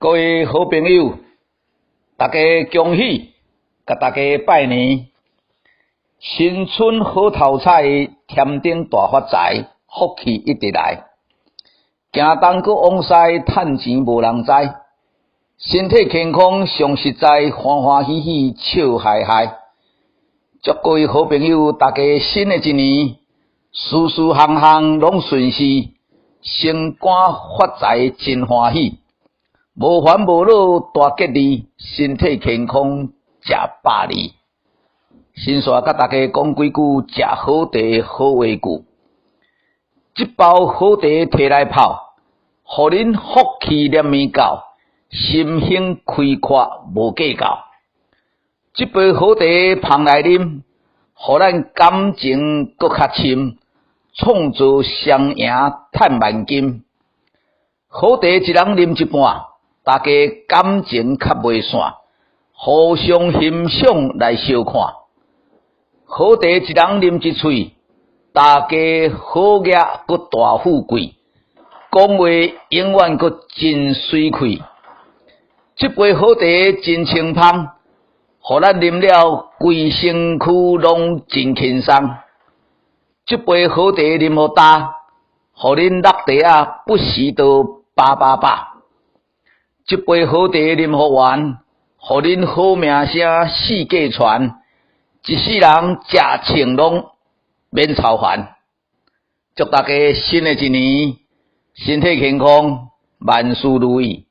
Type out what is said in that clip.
各位好朋友，大家恭喜，共大家拜年，新春好頭彩，添丁大發財，福氣一直來。行東閣往西，趁錢無人知。身體健康上實在，歡歡喜喜笑嗨嗨。祝各位好朋友，大家新的一年，事事項項攏順遂，升官發財真歡喜。無煩無惱大吉利，身體健康食百二。先煞佮大家講幾句食好茶好話句。這包好茶提來泡，予恁福氣連綿到，心胸開闊無計較。這杯好茶捧來啉，予咱感情閣較深，創造雙贏趁萬金。好茶一人啉一半，大家感情較袂散，互相欣賞來相看。好茶一人啉一喙，大家好額閣大富貴，講話永遠閣真媠氣。這杯好茶真清芳，予咱啉了規身軀攏真輕鬆。這杯好茶啉予焦，予恁落地仔不時都叭叭叭。這杯好茶啉予完，予恁好名聲四界傳，一世人食穿攏免操煩。祝大家新的一年身體健康，萬事如意。